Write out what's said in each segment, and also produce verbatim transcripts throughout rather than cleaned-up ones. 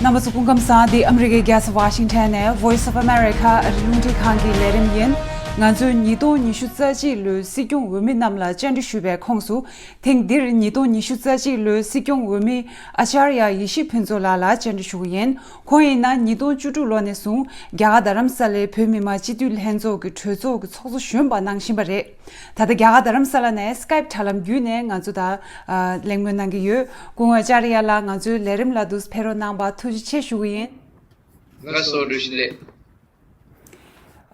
རྣམ་པ་ཚོ་སྐུ་ཁམས་བཟང་། འདི་ཨ་མི་རི་ཀའི་རྒྱལ་ས་ཝ་ཤིང་ཊོན་ནས་Voice of America ཨ་རི་རླུང་འཕྲིན་ཁང་གི་ལས་རིམ་ཡིན། ང་ཚོས་ཉིས་སྟོང་ཉི་ཤུ་རྩ་གཅིག་ལོའི་སྲིད་སྐྱོང་འོས་མི་རྣམས་ལ་བཅར་འདྲི་ཞུས་པའི་ཁོངས་སུ། ཐེངས་འདིར་ཉིས་སྟོང་ཉི་ཤུ་རྩ་གཅིག་ལོའི་སྲིད་སྐྱོང་འོས་མི་ཨ་ཅར་ཡ་ཡེ་ཤེས་ཕུན་ཚོགས་ལགས་ལ་བཅར་འདྲི་ཞུ་གི་ཡིན། ཁོང་ཡིན་ན་ཉིས་སྟོང་བཅུ་དྲུག་ལོ་ནས་བཟུང་རྒྱ་གར་རྡ་རམ་ས་ལའི་བོད་མི་མང་སྤྱི་འཐུས་ལྷན་ཚོགས་ཀྱི་གྲོས་ཚོགས་ཀྱི་ཚོགས་གཙོ་གཞོན་པ་གནང་བཞིན་པ་རེད། ད་ལྟ་རྒྱ་གར་རྡ་རམ་ས་ལ་ནས་Skype་དྲ་ལམ་བརྒྱུད་ནས་ང་ཚོ་དང་གླེང་མོལ་གནང་གི་ཡོད། སྐུ་ངོ་ཨ་ཅར་ཡ་ལགས། ང་ཚོའི་ལས་རིམ་ལ་འདུག་ཕེབས་རོགས་གནང་བར་ཐུགས་རྗེ་ཆེ་ཞུ་གི་ཡིན། ལགས་སོ། བཀྲ་ཤིས་བདེ་ལེགས།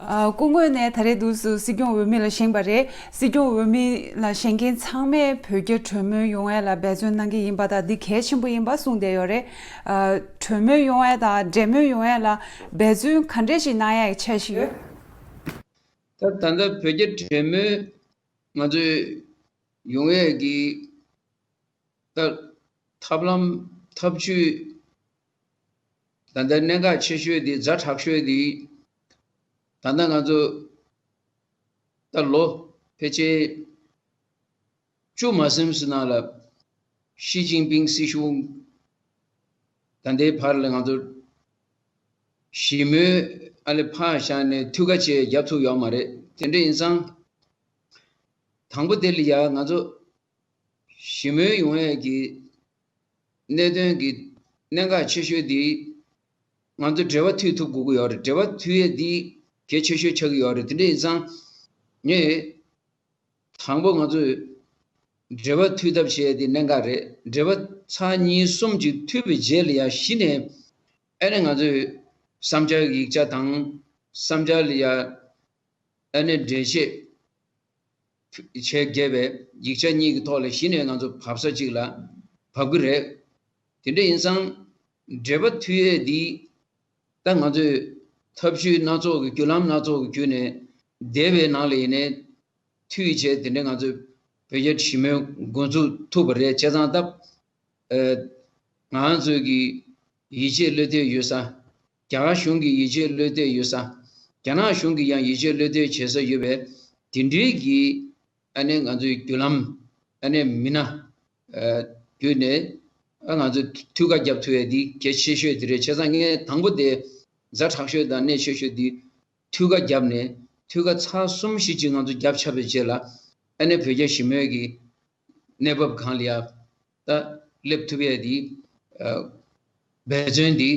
ཨ། སྐུ་ངོ་ནས་ད་རེས་འདུག་སེ་སྲིད་སྐྱོང་འོས་མི་ལ་བཞེངས་པ་རེད། སྲིད་སྐྱོང་འོས་མི་ལ་བཞེངས་མཁན་ཚང་མས་བོད་རྒྱ་གྲོས་མོལ་ཡོང་ཡ་ལ་འབད་བརྩོན་གནང་གི་ཡིན་པ་དང་འདི་གལ་ཆེན་པོ་ཡིན་པ་གསུངས་བསྡད་ཡོད་རེད། ཨ། གྲོས་མོལ་ཡོང་ཡ་དང་འབྲེལ་མོལ་ཡོང་ཡ་ལ་འབད་བརྩོན་ག་འདྲས་ཞིག་གནང་ཡ་ཡི་འཆར་གཞི་ཡོད། ད་ད་ལྟ་བོད་རྒྱ་གྲོས་མོལ་ང་ཚོས་ཡོང་ཡས་ཀྱི་ད་ཐབས་ལམ་ཐབས་ཇུས། ད་ལྟ་གནད་འགག་ཆེ་ཤོས་དེ་ཛ་དྲག་ཤོས་དེ། ད་ལྟ་ང་ཚོ་ད་ལོ་ཕལ་ཆེར་བཅུ་མ་ཟིན་ཙམ་ནང་ལ་ཞི་ཅིན་ཕིང་སྲིད་གཞུང་ད་ལྟའི་བར་ལ་ང་ཚོ་ཞི་མོལ་ཨ་ལེ་ཕར་བཞག་ནས་ཐུགས་ཁ་ཆེ་རྒྱབ་ཐུབ་ཡོད་མ་རེད། དེ་འདྲ་ཡིན་ཙང་དང་པོ་དེ་ལ་ཡ་ང་ཚོ་ཞི་མོལ་ཡོང་ཡས་ཀྱི་གནད་དོན་གྱི་གནད་འགག་ཆེ་ཤོས་དེ་ང་ཚོ་འབྲེལ་བ་མཐུད་ཐུབ་དགོས་ཀྱི་ཡོད་རེད། འབྲེལ་བ་མཐུད་ཡས་དེ་གལ་ཆེ་ཤོས་ཆགས་ཀྱི་ཡོད་རེད། དེ་འདྲ་ཡིན་ཙང་ངས་དང་པོ་ང་ཚོས་འབྲེལ་བ་མཐུད་ཐབས་བྱས་ཏེ་གནད་འགག་རེད། འབྲེལ་བ་ཚར་གཉིས་གསུམ་ཅིག་མཐུད་པའི་རྗེས་ལ་ཡ་གཞི་ནས་ཨ་ནི་ང་ཚོས་བསམ་འཆར་ཡིག་ཆ་དང་བསམ་འཆར་ལ་ཡ་ཨ་ནི་འགྲེལ་བཤད་བྱས་རྒྱས་པའི་ཡིག་ཆ་གཉིས་ཀྱི་ཐོག་ལ་གཞི་ནས་ང་ཚོ་བབས་ས་གཅིག་ལ་བབས་ཀྱི་རེད། དེ་འདྲ་ཡིན་ཙང་འབྲེལ་བ་མཐུད་ཡས་འདི་ད་ང་ཚོས་ཐབས་ཇུས་སྣ་ཚོགས་ཀྱི་བརྒྱུད་ལམ་སྣ་ཚོགས་ཀྱི་བརྒྱུད་ནས་འདས་པའི་ནང་ལ་ཡིན་ནའི་མཐུད་བྱས་དེ་འདྲ་ང་ཚོས་བོད་རྒྱ་ཞི་མོལ་འགོ་འཛུགས་ཐུབ་པ་རེད། བྱས་ཙང་ད་ཨ་ང་ཚོས་ཀྱི་ཡིད་ཆེས་བློ་གཏད་ཡོད་ས། རྒྱ་གར་གཞུང་གི་ཡིད་ཆེས་བློ་གཏད་ཡོད་ས། རྒྱ་ནག་གཞུང་གི་ཡང་ཡིད་ཆེས་བློ་གཏད་བྱེད་ས་ཡོད་པས། དེ་འདྲའི་གི་ཨ་ནི་ང་ཚོའི་བརྒྱུད་ལམ་ཨ་ནི་མི་སྣ་ཨ་བརྒྱུད་ནས་ཨ་ང་ཚོས་ཐུགས་ཁ་རྒྱབ་ཐུབ་ཡས་འདི་གལ་ཆེ་ཤོས་དེ་རེད། བྱས་ཙང་ངས་དང་པོ་དེ་ཛ་དྲག་ཤོས་དང་གནད་ཆེ་ཤོས་འདི་ཐུགས་ཁ་རྒྱབ་ནས་ཐུགས་ཁ་ཚར་གསུམ་བཞི་ཅིག་ང་ཚོ་རྒྱབ་ཆགས་པའི་རྗེས་ལ་ཨ་ནི་བོད་རྒྱ་ཞི་མོལ་གྱི་གནས་བབ་སྒང་ལ་ཡ་ད་སླེབས་ཐུབ་ཡས་འདི་ཨ་འབད་བརྩོན་འདི་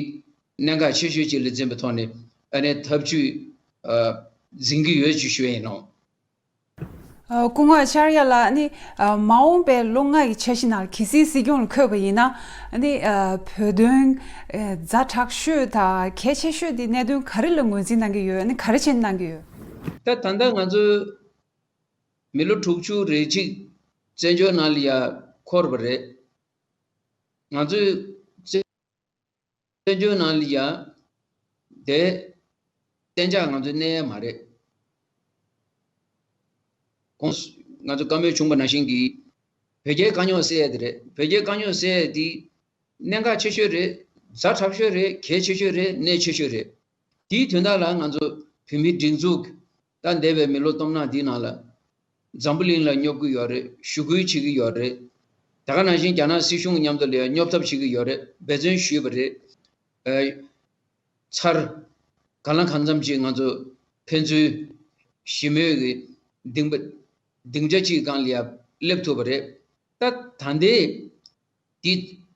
གནད་འགག་ཆེ་ཤོས་ཅིག་ལ་འཛིན་པའི་ཐོག་ནས་ཨ་ནི་ཐབས་ཇུས་ཨ་འཛིན་གྱི་ཡོད་ཅེས་ཞུ་ཡས་ཡིན་ནོ། ཨ། སྐུ་ངོ་ཨ་ཅར་ཡ་ལགས། ཨ་ནི་ཨ་མ་འོངས་པའི་ལོ་ལྔ་ཡི་འཆར་གཞི་ནང་གལ་སྲིད་སྲིད་སྐྱོང་ལ་འཁོད་པ་ཡིན་ན། ཨ་ནི་ཨ་བོད་དོན་ཨ་ཛ་དྲག་ཤོས་དང་གལ་ཆེ་ཤོས་དེ་གནད་དོན་ག་རེ་ལ་ངོས་འཛིན་གནང་གི་ཡོད། ཨ་ནི་ག་རེ་བྱས་གནང་གི་ཡོད། ད་ད་ལྟ་ང་ཚོ་མི་ལོ་དྲུག་ཅུ་རེ་གཅིག་བཙན་བྱོལ་ནང་ལ་ཡ་འཁོར་བ་རེད། ང་ཚོས་བཙན་བཙན་བྱོལ་ནང་ལ་ཡ་དེ་གཏན་འཇགས་ང་ཚོ་གནས་ཡ་མ་རེད། གོང་ང་ཚོ་བཀའ་མོལ་བྱུང་བ་ནང་བཞིན་གྱི་བོད་རྒྱའི་དཀའ་རྙོག་སེལ་ཡ་དེ་རེད། བོད་རྒྱའི་དཀའ་རྙོག་སེལ་ཡ་དེ་གནད་འགག་ཆེ་ཤོས་རེད། ཛ་དྲག་ཤོས་རེད། གལ་ཆེ་ཤོས་རེད། གནད་ཆེ་ཤོས་རེད། དེའི་དོན་དག་ལ་ང་ཚོ་བོད་མིའི་སྒྲིག་འཛུགས་ད་འདས་པའི་མི་ལོ་སྟོང་ཕྲག་འདིའི་ནང་ལ་འཛམ་བུ་གླིང་ལ་སྙོབ་ཀྱི་ཡོད་རེད། ཞུ་སྐུལ་བྱེད་ཀྱི་ཡོད་རེད། ད་ག་ནང་བཞིན་རྒྱ་ནག་སྲིད་གཞུང་མཉམ་དུ་ལ་ཡང་སྙོབ་ཐབས་བྱེད་ཀྱི་ཡོད་རེད། འབད་བརྩོན་ཞུས་པ་རེད། ཨ་ཚར་གང་ལ་གང་འཚམ་ཅིག་ང་ཚོ་ཕན་ཚུན་ཞི་མོལ་གྱི་སྡིངས་པ་སྡིངས་ཆ་གཅིག་སྒང་ལ་ཡང་སླེབས་ཐུབ་པ་རེད། ད་ད་ལྟའི་འདི་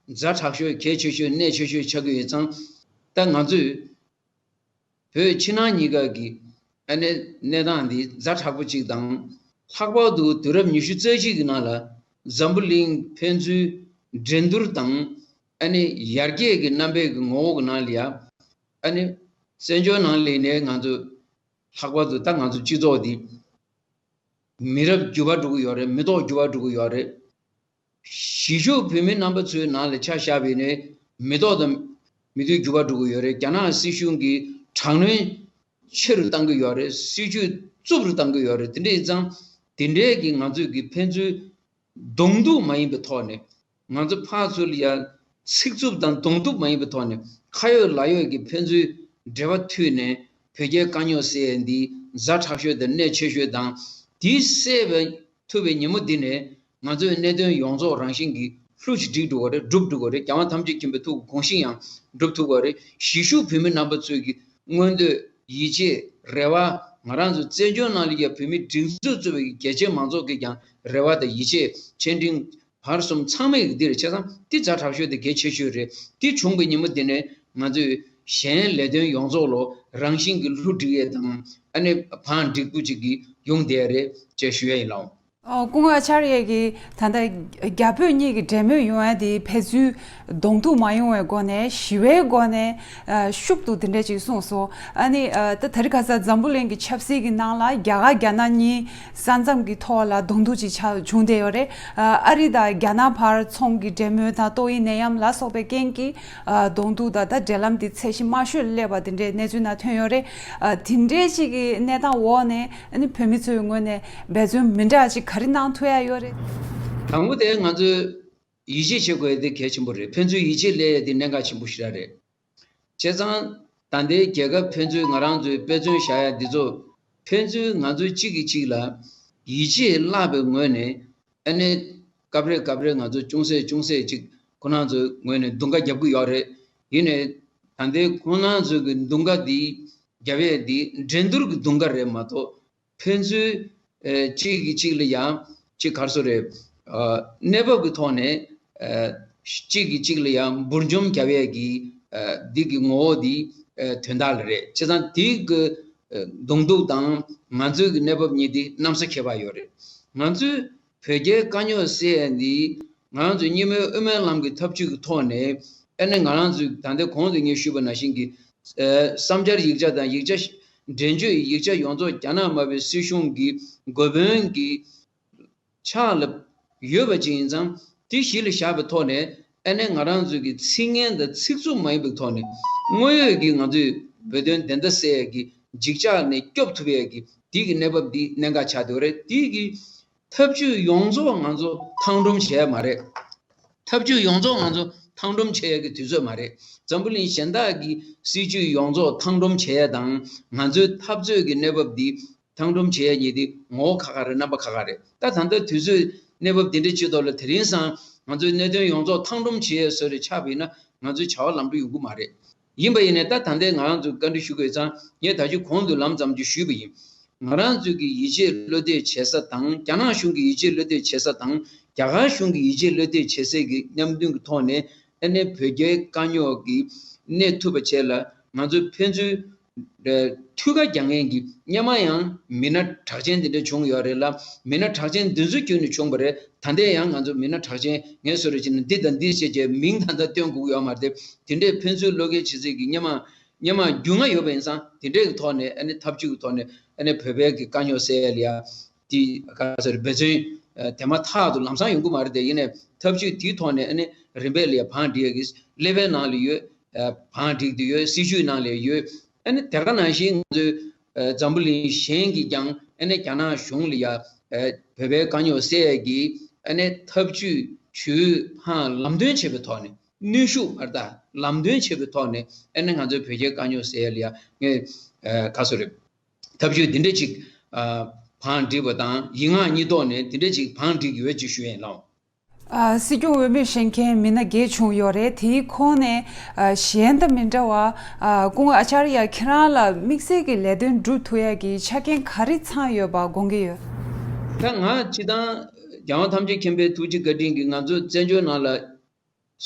ཛ་དྲག་ཤོས་གལ་ཆེ་ཤོས་གནད་ཆེ་ཤོས་ཆགས་ཀྱི་ཡོད་ཙང་། ད་ང་ཚོས་བོད་ཕྱི་ནང་གཉིས་ཀ་གི་ཨ་ནི་གནས་སྟངས་འདི་ཛ་དྲག་པོ་གཅིག་དང་། ལྷག་པར་དུ་དུས་རབས་ཉི་ཤུ་རྩ་གཅིག་གི་ནང་ལ་འཛམ་བུ་གླིང་ཕན་ཚུན་འགྲན་བསྡུར་དང་ཨ་ནི་ཡར་རྒྱས་ཀྱི་རྣམ་པའི་གི་ངོ་བོ་གི་ནང་ལ་ཡ་ཨ་ནི་བཙན་བྱོལ་ནང་ལ་ནས་ང་ཚོ་ལྷག་པར་དུ་ད་ང་ཚོ་སྤྱི་ཚོགས་འདི་མི་རབས་འགྱུར་བ་འགྲོ་གི་ཡོད་རེད། མི་ཐོག་འགྱུར་བ་འགྲོ་གི་ཡོད་རེད། གཞིས་བཞུགས་བོད་མི་རྣམ་པ་ཚོའི་ནང་ལ་ཆ་བཞག་པ་ཡིན་ན་མི་ཐོག་དང་མི་ཐོག་འགྱུར་བ་འགྲོ་གི་ཡོད་རེད། རྒྱ་ནག་སྲིད་གཞུང་གིས་དྲག་གནོན་ཆེ་རུ་གཏང་གི་ཡོད་རེད། སྲིད་ཇུས་རྩུབ་རུ་གཏང་གི་ཡོད་རེད། དེ་འདྲ་ཡིན་ཙང་དེ་འདྲའི་གི་ང་ཚོས་གི་ཕན་ཚུན་གདོང་གཏུག་མ་ཡིན་པའི་ཐོག་ནས། ང་ཚོ་ཕར་ཚུར་ལ་ཡ་ཚིག་རྩུབ་དང་གདོང་གཏུག་མ་ཡིན་པའི་ཐོག་ནས་ཁ་ཡོད་ལག་ཡོད་ཀྱི་ཕན་ཚུན་འབྲེལ་བ་མཐུད་ནས་བོད་རྒྱའི་དཀའ་རྙོག་སེལ་ཡས་འདི་ཛ་དྲག་ཤོས་དང་གནད་ཆེ་ཤོས་དང་། དེ་སེལ་བའི་ཐུབ་པའི་ཉིན་མོ་འདི་ནས་ང་ཚོའི་གནད་དོན་ཡོངས་རྫོགས་རང་བཞིན་གྱིས་ ལྷུ་ཞིག་འགྲིག་འགྲོ་གི་རེད། འགྲུབ་འགྲོ་གི་རེད། རྒྱལ་དབང་ཐམས་ཅད་མཁྱེན་པའི་ཐུགས་ཀྱི་དགོངས་གཞི་ཡང་འགྲུབ་ཐུབ་ཀྱི་རེད། གཞིས་བཞུགས་བོད་མི་རྣམ་པ་ཚོའི་གི་མངོན་འདོད་ཡིད་ཆེས་རེ་བ། ང་རང་ཚོ་བཙན་བྱོལ་ནང་ལ་ཡ་བོད་མི་སྒྲིག་འཛུགས་གཙོས་པའི་རྒྱལ་སྤྱིའི་མང་ཚོགས་ཀྱི་ཀྱང་རེ་བ་དང་ཡིད་ཆེས་ཆེ་འབྲིང་བར་གསུམ་ཚང་མས་འདི་རེད། བྱས་ཙང་འདི་ཛ་དྲག་ཤོས་དེ་གལ་ཆེ་ཤོས་རེད། འདི་བྱུང་བའི་ཉིན་མོ་འདི་ནས་ང་ཚོས་གཞན་ལས་དོན་ཡོངས་རྫོགས་ལོ་རང་བཞིན་གྱི་ལྷུ་འགྲིག་ཡས་དང་ཨ་ནི་བང་འགྲིག་པོ་ཅིག་གི་ཡོང་བསྡད་རེད་ཅེས་ཞུ་ཡས་ཡིན་ལགས། ཨོ། སྐུ་ངོ་ཨ་ཅར་ཡ་གིས་ད་ལྟ་རྒྱ་བོད་གཉིས་ཀྱི་འབྲེལ་མོལ་ཡོང་ཡ་དེ་ཕན་ཚུན་གདོང་ཐུག་མ་ཡོང་བའི་སྒོ་ནས་ཞི་བའི་སྒོ་ནས་ཨ་ཤུགས་ཏུ་དེ་འདྲ་ཅིག་གསུངས་སོང་། ཨ་ནི་ཨ་ད་དེ་རིང་ཁ་སང་འཛམ་བུ་གླིང་གི་ཆབ་སྲིད་ཀྱི་ནང་ལ་རྒྱ་གར་རྒྱ་ནག་གཉིས་ས་མཚམས་ཀྱི་ཐོག་ལ་གདོང་ཐུག་ཅིག་ཆགས་བྱུང་བསྡད་ཡོད་རེད། ཨ་ཨ་རི་དང་རྒྱ་ནག་བར་ཚོང་གི་འབྲེལ་མོལ་དང་ཏོག་དབྱིབས་ནད་ཡམས་ལ་སོགས་པའི་རྐྱེན་གྱིས་ཨ་གདོང་ཐུག་དང་ད་འབྲེལ་ལམ་དེ་ཚད་གཞི་དམའ་ཤོས་སླེབས་པ་དེ་འདྲའི་གནས་ཚུལ་ནང་ཐོན་ཡོད་རེད། ཨ་དེ་འདྲའི་ཅིག་གི་གནས་སྟངས་འོག་ནས་ཨ་ནི་བོད་མི་ཚོའི་ངོས་ནས་འབད་བརྩོན་མི་འདྲ་ཅིག་ག་རེ་གནང་ཐུབ་ཡ་ཡོད་རེད། དང་པོ་དེ་ང་ཚོས་ཡིད་ཆེས་བྱེད་དགོས་ཡ་དེ་གལ་ཆེན་པོ་རེད། ཕན་ཚུན་ཡིད་ཆེས་སླེབས་ཡ་དེ་གནད་འགག་ཆེན་པོ་ཞིག་རང་རེད། བྱས་ཙང་ད་ལྟའི་རྒྱལ་ཁབ་ཕན་ཚུན་ང་རང་ཚོའི་དཔེ་མཚོན་བཞག་ཡ་འདི་ཚོ་ཕན་ཚུན་ང་ཚོས་གཅིག་གིས་གཅིག་ལ་ཡིད་ཆེས་བརླག་པའི་ངོས་ནས་ཨ་ནི་སྐབས་རེ་སྐབས་རེ་ང་ཚོ་ཅུང་ཟད་ཅུང་ཟད་ཅིག་ཁོ་རང་ཚོའི་ངོས་ནས་རྡུང་ཁ་རྒྱབ་ཀྱི་ཡོད་རེད། ཡིན་ནའི་ད་ལྟའི་ཁོ་རང་ཚོའི་གི་རྡུང་ཁ་འདི་རྒྱབ་ཡས་འདི་འགྲན་བསྡུར་གྱི་རྡུང་ཁ་རེད་མ་གཏོགས། ཕན་ཚུན་ཨེ་གཅིག་གིས་གཅིག་ལ་ཡང་གཅིག་ག་རེ་ཟེར་དགོས་རེད། ཨ་གནས་བབ་ཀྱི་ཐོག་ནས་ཨ་གཅིག་གིས་གཅིག་ལ་ཡང་འབུར་འཇོམས་རྒྱབ་ཡས་ཀྱི་ཨ་འདི་གི་ངོ་བོ་འདི་ཨ་དོན་དག་ལ་རེད། བྱས་ཙང་དེ་གི་ཨ་གདོང་ཐུག་དང་ང་ཚོའི་གི་གནས་བབ་གཉིས་འདི་གནམ་ས་ཁྱད་པར་ཡོད་རེད། ང་ཚོས་བོད་རྒྱའི་དཀའ་རྙོག་སེལ་ཡས་འདི་ང་རང་ཚོའི་གཉིས་སྨན་དབུ་མའི་ལམ་གྱི་ཐབས་ཇུས་ཀྱི་ཐོག་ནས་ཨ་ནི་ང་རང་ཚོའི་ད་ལྟའི་གོང་དུ་ངས་ཞུས་པ་ནང་བཞིན་གྱི་ཨ་བསམ་འཆར་ཡིག་ཆ་དང་ཡིག་ཆ་ཤ་འགྲན་བརྗོད་ཡིག་ཆ་ཡོངས་རྫོགས་རྒྱ་ནག་དམར་པོའི་སྲིད་གཞུང་གི་འགོ་དཔོན་གྱི་ཕྱག་ལ་ཡོད་པ་ཅིག་ཡིན་ཙང་། དེ་གཞི་ལ་བཞག་པའི་ཐོག་ནས་ཨ་ནི་ང་རང་ཚོའི་གི་ཚིག་ངན་དང་ཚིག་རྩུབ་མ་ཡིན་པའི་ཐོག་ནས་དངོས་ཡོད་ཀྱི་ང་ཚོའི་བོད་དོན་བདེན་མཐའ་གསལ་ཡས་ཀྱི་འཇིགས་ཆགས་ནས་སྐྱོབ་ཐུབ་ཡས་ཀྱི་དེ་གི་གནས་བབ་འདི་གནད་འགག་ཆགས་བསྡད་ཡོད་རེད། དེ་གི་ཐབས་ཇུས་ཡོངས་རྫོགས་ང་ཚོ་ཐང་སྒྲོམ་བྱས་མ་རེད། ཐབས་ཇུས་ཡོངས་རྫོགས་ང་ཚོ་ཐང་སྒྲོམ་བྱེད་ཡག་གི་དུས་ཚོད་མ་རེད། འཛམ་བུ་གླིང་གཞན་དག་གི་སྲིད་ཇུས་ཡོངས་རྫོགས་ཐང་སྒྲོམ་བྱེད་ཡག་དང་ང་ཚོའི་འཐབ་རྩོད་ཀྱི་གནས་བབ་འདི་ཐང་སྒྲོམ་བྱེད་ཡག་གཉིས་དེ་ངོ་བོ་ཁ་ཁ་རེད། རྣམ་པ་ཁ་ཁ་རེད། ད་ད་ལྟ་དུས་ཚོད་གནས་བབ་འདི་འདྲ་ཅིག་ཐོག་ལ་དེ་རིང་སང་ང་ཚོའི་གནད་དོན་ཡོངས་རྫོགས་ཐང་སྒྲོམ་བྱེད་ཡག་བཟོ་རེ་ཆགས་པ་ཡིན་ན་ང་ཚོའི་བྱ་བ་ལམ་འགྲོ་ཡོང་གི་མ་རེད། ཡིན་པ་ཡིན་ནའི་ད་ད་ལྟའི་ང་རང་ཚོས་བཀའ་འདྲི་ཞུ་དགོས་ཙང་ངས་ད་ཅི་གོང་དུ་ལམ་ཙམ་ཅིག་ཞུས་པ་ཡིན། ང་རང་ཚོས་ཀྱི་ཡིད་ཆེས་བློ་གཏད་བྱེད་ས་དང་རྒྱ་ནག་གཞུང་གི་ཡིད་ཆེས་བློ་གཏད་བྱེད་ས་དང་རྒྱ་གར་གཞུང་གི་ཡིད་ཆེས་བློ་གཏད་བྱེད་སའི་གི་མཉམ་མཐུན་གྱི་ཐོག་ནས་ཨ་ནི་བོད་རྒྱའི་དཀའ་རྙོག་གི་གནས་ཐུབ་པ་བྱས་ལ་ང་ཚོ་ཕན་ཚུན་ཨ་མཐུད་ཁ་རྒྱག་མཁན་གྱི་སྔོན་མ་ཡང་མི་སྣ་གྲགས་ཅན་དེ་འདྲ་བྱུང་ཡོད་རེད་ལ། མི་སྣ་གྲགས་ཅན་འདི་ཚོའི་བརྒྱུད་ནས་བྱུང་བ་རེད། ད་ལྟའི་ཡང་ང་ཚོ་མི་སྣ་གྲགས་ཅན་ངས་བཟོ་རེ་བྱས་ན་འདི་དང་འདི་བྱས་བྱས་མིང་ད་ལྟ་སྟོན་དགོས་ཀྱི་ཡོད་མ་རེད་དེ། དེ་འདྲའི་ཕན་ཚུན་བློ་འགེལ་བྱེད་སའི་གི་སྔོན་མ་སྔོན་མ་རྒྱུས་མངའ་ཡོད་པ་ཡིན་ཙང་དེ་འདྲའི་གི་ཐོག་ནས་ཨ་ནི་ཐབས་ཇུས་ཀྱི་ཐོག་ནས་ཨ་ནི་བོད་པའི་གི་དཀའ་རྙོག་སེལ་ཡ་ལ་ཡ་དེ་ག་ཟེར་འབད་བརྩོན་ཨ་དེ་མ་ཐག་ཏུ་ལམ་སང་ཡོང་གི་མ་རེད་དེ། ཡིན་ནའི་ཐབས་ཇུས་དེའི་ཐོག་ནས་ཨ་ནི་རིམ་པས་ལ་ཡ་བང་སྒྲིག་ཡ་གི་ཀླད་པའི་ནང་ལ་ཡོད། ཨ་བང་སྒྲིག་དུ་ཡོད། སྲིད་ཇུས་ནང་ལ་ཡ་ཡོད། ཨ་ནི་དེ་ག་ནང་བཞིན་ང་ཚོའི་ཨ་འཛམ་བུ་གླིང་གཞན་གྱིས་ཀྱང་ཨ་ནི་རྒྱ་ནག་གཞུང་ལ་ཡ་ཨ་བོད་པའི་དཀའ་རྙོག་སེལ་ཡ་གི་ཨ་ནི་ཐབས་ཇུས་ཇུས་བང་ལམ་སྟོན་བྱེད་པའི་ཐོག་ནས། གནོན་ཤུགས་མ་རེད་ད། ལམ་སྟོན་བྱེད་པའི་ཐོག་ནས་ཨ་ནི་ང་ཚོའི་བོད་རྒྱའི་དཀའ་རྙོག་སེལ་ཡ་ལ་ཡ་ངས་ཨ་ག་ཟེར་རེད། ཐབས་ཇུས་འདི་འདྲ་ཅིག་ཨ་བང་སྒྲིག་པ་དང་ཡིག་ངག་གཉིས་ཐོག་ནས་འདི་འདྲ་ཅིག་བང་སྒྲིག་ཡོད་ཅེས་ཞུ་ཡིན་ལགས། ཨ་སྲིད་སྐྱོང་འོས་མི་བཞེངས་མཁན་མི་སྣ་བརྒྱད་བྱུང་ཡོད་རེད། དེའི་ཁོངས་ནས་ཨ་གཞན་དང་མི་འདྲ་བ་ཨ་སྐུ་ངོ་ཨ་ཅར་ཡ་ཁྱེད་རང་ལ་དམིགས་བསལ་གྱི་ལས་དོན་སྒྲུབ་ཐུབ་ཡ་གི་ཆ་རྐྱེན་ག་རེ་ཚང་ཡོད་པ་དགོངས་ཀྱི་ཡོད། ད་ང་སྤྱི་བཏང་རྒྱལ་དབང་ཐམས་ཅད་མཁྱེན་པའི་ཐུགས་རྗེ་བཀའ་དྲིན་གྱིས་ང་ཚོ་བཙན་བྱོལ་ནང་ལ་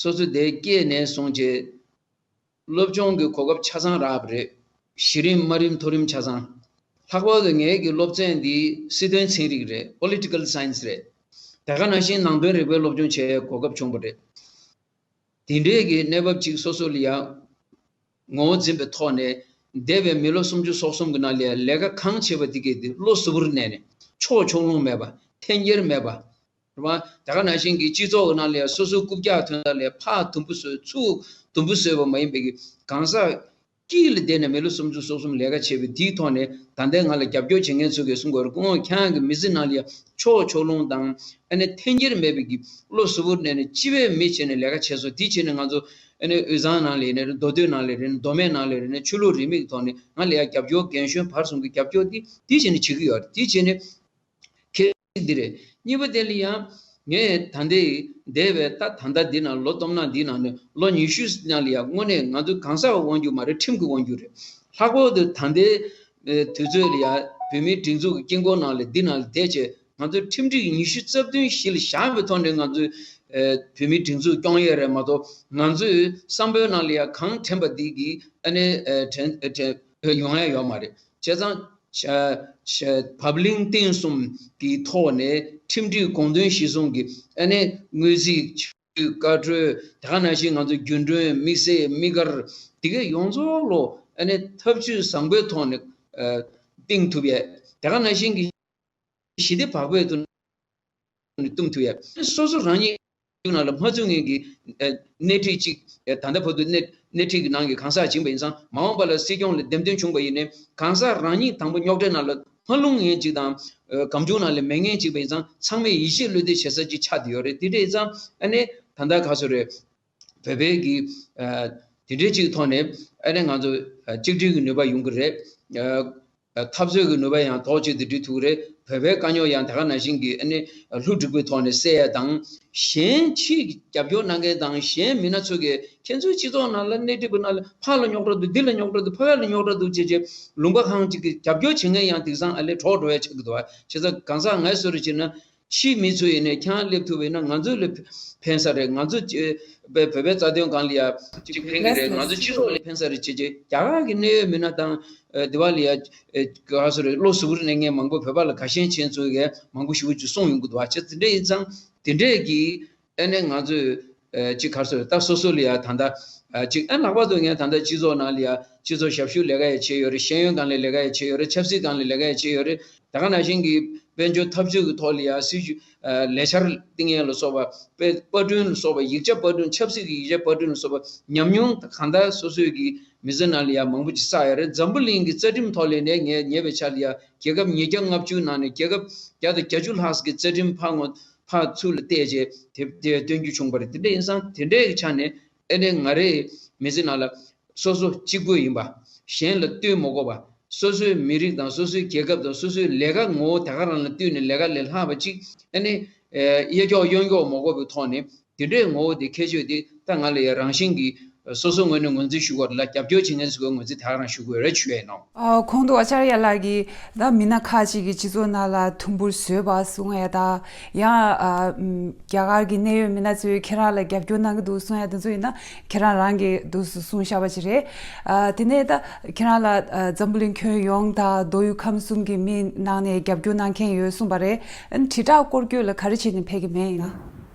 སོ་སོ་དེ་སྐྱེས་ནས་བཟུང་བྱས། སློབ་སྦྱོང་གི་གོ་སྐབས་ཆ་ཚང་རག་པ་རེད། གཞི་རིམ་དམའ་རིམ་མཐོ་རིམ་ཆ་ཚང་། ལྷག་པར་དུ་ངའི་གི་སློབ་ཚན་འདི་སྲིད་དོན་ཚན་རིག་རེད། Political Science རེད། དེ་ག་ནང་བཞིན་ནང་དོན་རིག་པའི་སློབ་སྦྱོང་བྱེད་ཡའི་གོ་སྐབས་བྱུང་བ་རེད། དེ་འདྲའི་གི་གནས་བབ་ཅིག་སོ་སོ་ལ་ཡང་ངོ་བོ་འཛིན་པའི་ཐོག་ནས་འདས་པའི་མི་ལོ་སུམ་ཅུ་སོ་གསུམ་གི་ནང་ལ་ཡང་ལས་ཀ་གང་བྱས་པ་དེ་གས་དེ་བློ་གཟུ་བོར་གནས་ནས་ཕྱོགས་ཕྱོགས་ལྷུང་མེད་པ། འཐེན་འཁྱེར་མེད་པ། རེད་བ། དེ་ག་ནང་བཞིན་གྱི་སྤྱི་ཚོགས་ཀྱི་ནང་ལ་ཡང་སོ་སོའི་རྐུབ་བཀྱག་ཐོན་ས་ལ་ཕར་དུམ་བུ་བཟོས་ཚུར་དུམ་བུ་བཟོས་པ་མ་ཡིན་པའི་གི་གང་ཟག་དཀྱིལ་ལ་བསྡད་ནས་མི་ལོ་སུམ་ཅུ་སོ་གསུམ་ལས་ཀ་བྱས་པའི་དེའི་ཐོག་ནས་ད་ལྟའི་ང་ལ་རྒྱབ་སྐྱོར་བྱེད་མཁན་ཚོ་གིས་གསུང་གི་ཡོད་རེད། སྐུ་ངོ་ཁྱེད་རང་གི་མི་ཚེ་ནང་ལ་ཡང་ཕྱོགས་ཕྱོགས་ལྷུང་དང་ཨ་ནི་འཐེན་འཁྱེར་མེད་པའི་གི་བློ་གཟུ་བོར་གནས་ནས་སྤྱི་པའི་མི་བྱས་ནས་ལས་ཀ་བྱས་སོང་། དེ་བྱས་ནས་ང་ཚོ་ཨ་ནི་དབུས་གཙང་ནང་ལ་ཡིན་ནའི་རེད། མདོ་སྟོད་ནང་ལ་རེད། མདོ་སྨད་ནང་ལ་རེད། ནས་ཆོས་ལུགས་རིས་མེད་ཀྱི་ཐོག་ནས་ང་ལ་ཡང་རྒྱབ་སྐྱོར་རྒན་གཞོན་བར་གསུམ་གྱི་རྒྱབ་སྐྱོར་འདི་འདི་བྱས་ནས་བྱེད་ཀྱི་ཡོད་རེད། དེ་བྱས་ནས་ཁེ་འདི་རེད། གཉིས་པ་དེ་ལ་ཡང་ ངས་ད་ལྟའི་འདས་པའི་ད་ད་ལྟ་འདི་ནང་ལོ་སྟོང་ཕྲག་འདི་ནང་ནས་ལོ་ཉི་ཤུ་ནང་ལ་ཡང་དངོས་གནས་ང་ཚོ་གང་ཟག་དབང་སྒྱུར་མ་རེད། ཁྲིམས་ཀྱི་དབང་སྒྱུར་རེད། ལྷག་པར་དུ་ད་ལྟའི་ཨེ་དུས་ཚོད་ལ་ཡང་བོད་མིའི་སྒྲིག་འཛུགས་ཀྱི་དཀྱིལ་འཁོར་ནང་ལ་འདི་ནང་ལ་བསྡད་བྱས་ང་ཚོའི་ཁྲིམས་སྒྲིག་ཉི་ཤུ་རྩ་བདུན་གཞི་ལ་བཞག་པའི་ཐོག་ནས་ང་ཚོའི་ཨེ་བོད་མིའི་སྒྲིག་འཛུགས་སྐྱོང་ཡས་རེད་མ་གཏོགས། ང་ཚོའི་བསམ་བློའི་ནང་ལ་ཡང་གང་དྲན་པ་འདི་གིས་ཨ་ནི་ཨེ་དྲན་ཨེ་དྲན་ཡོང་ཡ་ཡོད་མ་རེད། བྱས་ཙང་བྱ་བྱ་བབ་བརླིང་བརྟན་གསུམ་གྱི་ཐོག་ནས་ཁྲིམས་སྒྲིག་དགོངས་དོན་གཞིར་བཟུང་གི་ཨ་ནི་དངོས་རྫས། བཀའ་འཁྲོལ། དེ་ག་ནང་བཞིན་ང་ཚོ་རྒྱུན་གྲོན། དམིགས་བསལ་དམིགས་བཀར། དེ་གའི་ཡོངས་རྫོགས་ལོ་ཨ་ནི་ཐབས་ཇུས་བཟང་པོའི་ཐོག་ནས་ཨ་བཏིང་ཐུབ་ཡས། དེ་ག་ནང་བཞིན་གྱི་ཞི་བདེ་བག་ཕེབས་ཐོག་ནས་བཏིང་ཐུབ་ཡས། སོ་སོ་རང་ཉིད་ནང་ལ་མ་བཙུགས་མཁན་གྱི་ཨ་སྣེ་ཁྲིད་ཅིག་ཨ་ད་ལྟ་བར་དུ་སྣེ་སྣེ་ཁྲིད་ཀྱི་ནང་གི་གང་ཟག་ཅིག་ཡིན་པ་ཡིན་ཙང་། མ་འོངས་པ་ལ་སྲིད་སྐྱོང་ལ་འདེམས་ཐོན་བྱུང་བ་ཡིན་ནའི་གང་ཟག་རང་ཉིད་དང་པོ་རྙོག་དྲའི་ནང་ལ་མ་ལྷུང་མཁན་ཅིག་དང་། ཨ་གང་བྱུང་ནང་ལ་མེད་མཁན་ཅིག་ཡིན་ཙང་། ཚང་མས་ཡིད་ཆེས་བློ་གཏད་བྱེད་ས་ཅིག་ཆགས་བསྡད་ཡོད་རེད། དེ་འདྲ་ཡིན་ཙང་ཨ་ནི་ད་ལྟ་ག་ཚོད་རེད། བོད་པའི་གི་ཨ་དེ་འདྲའི་ཅིག་ཐོག་ནས་ཨ་ནི་ང་ཚོ་ཨ་གཅིག་སྒྲིལ་གྱི་ནུས་པ་ཡོང་གི་རེད། ཨ་ཨ་འཐབ་རྩོད་ཀྱི་ནུས་པ་ཡང་ཐོག་གཅིག་ཏུ་སྒྲིལ་ཐུབ་ཀྱི་རེད། བོད་པའི་དཀའ་རྙོག་ཡང་དེ་ག་ནང་བཞིན་གྱི་ཨ་ནི་ལྷུ་འགྲིག་པའི་ཐོག་ནས་སེལ་ཡ་དང་། གཞན་ཕྱིའི་རྒྱབ་སྐྱོར་གནང་མཁན་དང་གཞན་མི་སྣ་ཚོ་གིས་ཁྱེད་ཚོའི་སྤྱི་ཚོགས་ནང་ལ་སྣེ་ཁྲིད་པ་ནང་ལ་ཕར་ལ་རྙོག་དྲ་འདུག་འདི་ལ་རྙོག་དྲ་འདུག་ཕ་ག་ལ་རྙོག་དྲ་འདུག་ཅེས་བྱས་ལུང་པ་གང་ཅིག་གི་རྒྱབ་སྐྱོར་བྱེད་མཁན་ཡང་དེང་སང་ཨ་ལས་གྲོགས་འགྲོ་ཡ་ཆགས་ཀྱི་འདུག་བ། བྱས་ཙང་གང་ཟག་ངས་བཟོ་རེ་བྱས་ན། ཕྱིའི་མི་ཚོ་ཡིན་ནའི་ཁྱེད་རང་སླེབས་ཐུབ་པ་ཡིན་ན་ང་ཚོ་ལ་ཕན་ས་རེད། ང་ཚོ་བོད་པའི་རྩ་དོན་སྒང་ལ་ཡ་གཅིག་ཕན་གྱི་རེད། ང་ཚོ་སྤྱི་ཚོགས་ལ་ཕན་ས་རེད་བྱས་བྱས། རྒྱ་གར་གྱི་གནད་ཡོད་མི་སྣ་དང་དེ་བ་ལ་ཡ་ག་སོ་རེད། བློ་གཟུ་བོར་གནས་མཁན་མང་པོ། བོད་པ་ལ་ཁ་ཞེ་ཆེན་ཚོ་གིས་མང་པོ་ཞེ་པོ་ཅིག་གསུངས་ཡོང་གི་འདུག་བ། བྱས་དེ་འདྲ་ཡིན་ཙང་དེ་འདྲས་ཀྱི་ཨ་ནི་ང་ཚོས་ཨ་ཅིག་ག་སོ་རེད། ད་སོ་སོ་ལ་ཡ་ད་ལྟ་ཨ་ཅིག་ཨ་ལྷག་པར་དུ་ངས་ད་ལྟ་སྤྱི་ཚོགས་ནང་ལ་ཡ་སྤྱི་ཚོགས་ཞབས་ཞུ་ལས་ཀ་ཡ་བྱས་ཡོད་རེད། ཤེས་ཡོན་སྒང་ལ་ལས་ཀ་ཡ་བྱས་ཡོད་རེད། ཆབ་སྲིད་སྒང་ལ་ལས་ཀ་ཡ་བྱས་ཡོད་རེད། དེ་ག་ནང་བཞིན་གྱི་དཔལ་འབྱོར་འཐབ་ཇུས་ཀྱི་ཐོག་ལ་ཡང་སྲིད་ཇུས་ཨ་ལས་འཆར་བཏིང་ཡས་ལ་སོགས་པ། དཔེ་པར་སྐྲུན་ལ་སོགས་པ། ཡིག་ཆ་པར་སྐྲུན། ཆབ་སྲིད་ཀྱི་ཡིག་ཆ་པར་སྐྲུན་ལ་སོགས་པ་ཉམས་མྱོང་གང་ལྟར་སོ་སོའི་གི་མི་ཚེ་ནང་ལ་ཡང་མང་པོ་ཅིག་བསགས་ཡོད་རེད། འཛམ་བུ་གླིང་གི་རྩ་ཁྲིམས་ཐོག་ལ་ནས་ངས་ཉེ་བའི་ཆར་ལ་ཡང་རྒྱལ་ཁབ་ཉིས་བརྒྱ་ལྔ་བཅུ་ནང་ནས་རྒྱལ་ཁབ་བརྒྱ་དང་བརྒྱད་ཅུ་ལྷག་ཙམ་གྱི་རྩ་ཁྲིམས་ཕར་ངོ་ཕར་ཚུར་ལ་བལྟས་རྗེས་དེ་དེ་སྟོན་རྒྱུ་བྱུང་བ་རེད། དེ་འདྲ་ཡིན་ཙང་དེ་འདྲའི་ཆ་ནས་ཨ་ནི་ང་རའི་མི་ཚེ་ནང་ལ། སོ་སོ་གཅིག་པུ་ཡིན་པ། གཞན་ལ་ལྟོས་མ་དགོས་པ། སོ་སོའི་མི་རིགས་དང་སོ་སོའི་རྒྱལ་ཁབ་དང་སོ་སོའི་ལས་ཀ་ངོ་བོ་དེ་ག་རང་ལ་ལྟོས་ནས་ལས་ཀ་ལས་ལྷག་པ་ཅིག་ཨ་ནི་ཨེ་གཡས་འཁྱོག་གཡོན་འཁྱོག་མ་དགོས་པའི་ཐོག་ནས་དེ་འདྲའི་ངོ་བོ་དེ་ཁྱད་ཆོས་དེ་ད་ང་ལ་ཡ་རང་བཞིན་གྱིས་སོ་སོ་ངོས་ནས་ངོས་འཛིན་ཞུ་དགོས་རེད་ལ། རྒྱབ་སྐྱོར་བྱེད་མཁན་ཚོའི་ངོས་འཛིན་དེ་ག་རང་ཞུ་དགོས་རེད་ཞུ་ཡས་ནོ། ཨ་གོང་དུ་ཨ་ཅར་ཡ་ལགས་ཀྱིས་ད་མི་སྣ་ཁག་ཅིག་གིས་སྤྱི་ཚོགས་ནང་ལ་དུམ་བུར་བཟོས་པ་གསུང་ཡ་ད་ཡང་ཨ་རྒྱ་གར་གྱི་གནད་ཡོད་མི་སྣ་ཚོས་ཁྱེད་རང་ལ་རྒྱབ་སྐྱོར་གནང་གི་འདུག་གསུང་ཡ་དེ་ཚོ་ཡིན་ན། ཁྱེད་རང་རང་གིས་འདུག་སེ་གསུངས་བཞག་པ་ཅིག་རེད། ཨ་དེ་ནས་ད་ཁྱེད་རང་ལ་ཨ་འཛམ་བུ་གླིང་ཁྱོན་ཡོངས་དང་མདོ་དབུས་ཁམས་གསུམ་གྱི་མི་ནང་ནས་རྒྱབ་སྐྱོར་གནང་མཁན་ཡོད་གསུངས་པ་རེད། ཨ་ནི་དྲིལ་བསྒྲགས་སྐོར་སྐྱོད་ལ་ག་རེ་བྱས་ནས་ཕེབས་ཀྱི་མེད་ཡིན་ན།